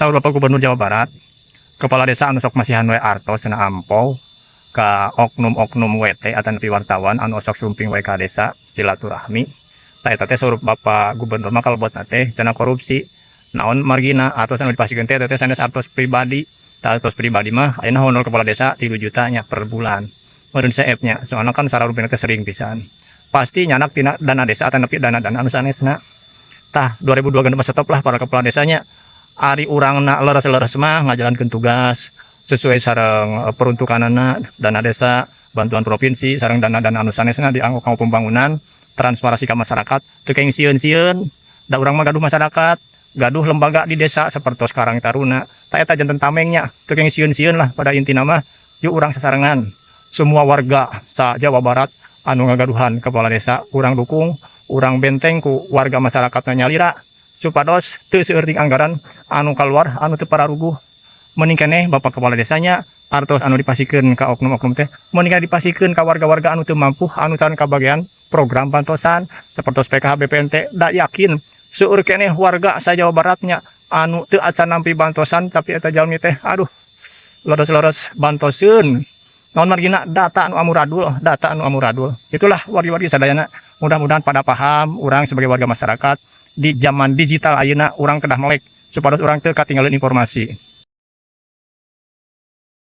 Saur Bapak Gubernur Jawa Barat, kepala desa anu sok masihan we artos cenah, angpau ka oknum-oknum WT atau nepi wartawan anu sok sumping we ka desa silaturahmi. Tah, eta teh saur Bapak Gubernur mah kalebotna teh cenah korupsi. Naon margina, artos anu dipasihkeun teh teh sanes artos pribadi. Tah, artos pribadi mah ayeuna honor kepala desa 3 juta nya per bulan. Meureun seep nya, soalna kan sararumping teh sering pisan. Pasti nyandak tina dana desa atau nepi dana-dana anu sanesna. Tah, 2026 mah stop lah para kepala desanya. Ari urangna leres-leres mah ngajalankeun tugas sesuai sareng peruntukanana dana desa, bantuan provinsi, sareng dana-dana anu sanesna dianggo kanggo pembangunan, transparansi ka masyarakat, teu kenging sieun-sieun. Da urang mah gaduh masyarakat, gaduh lembaga di desa seperti Karang Taruna. Tah, eta janten tamengnya, teu kenging sieun-sieun lah. Pada intina mah yuk urang sasarengan semua warga sa Jawa Barat anu ngagaduhan kepala desa, urang dukung, urang benteng ku warga masyarakatna nyalira supados teu seueur anggaran anu keluar anu teu pararuguh. Mending keneh bapak kepala desanya, artos anu dipasihkeun ka oknum-oknum teh mending keneh dipasihkeun ka warga-warga anu teu mampu, anu can kabagian program bantosan seperti PKH, BPNT. Da yakin seueur keneh warga sa Jawa Baratnya anu teu acan nampi bantosan, tapi eta jalmi teh aduh leres-leres bantoseun. Naon margina? Data anu amuradul, data anu amuradul. Itulah, wargi-wargi sadayana, mudah-mudahan pada paham. Urang sebagai warga masyarakat di zaman digital ayeuna, urang kedah melek supados urang teu katinggalan informasi.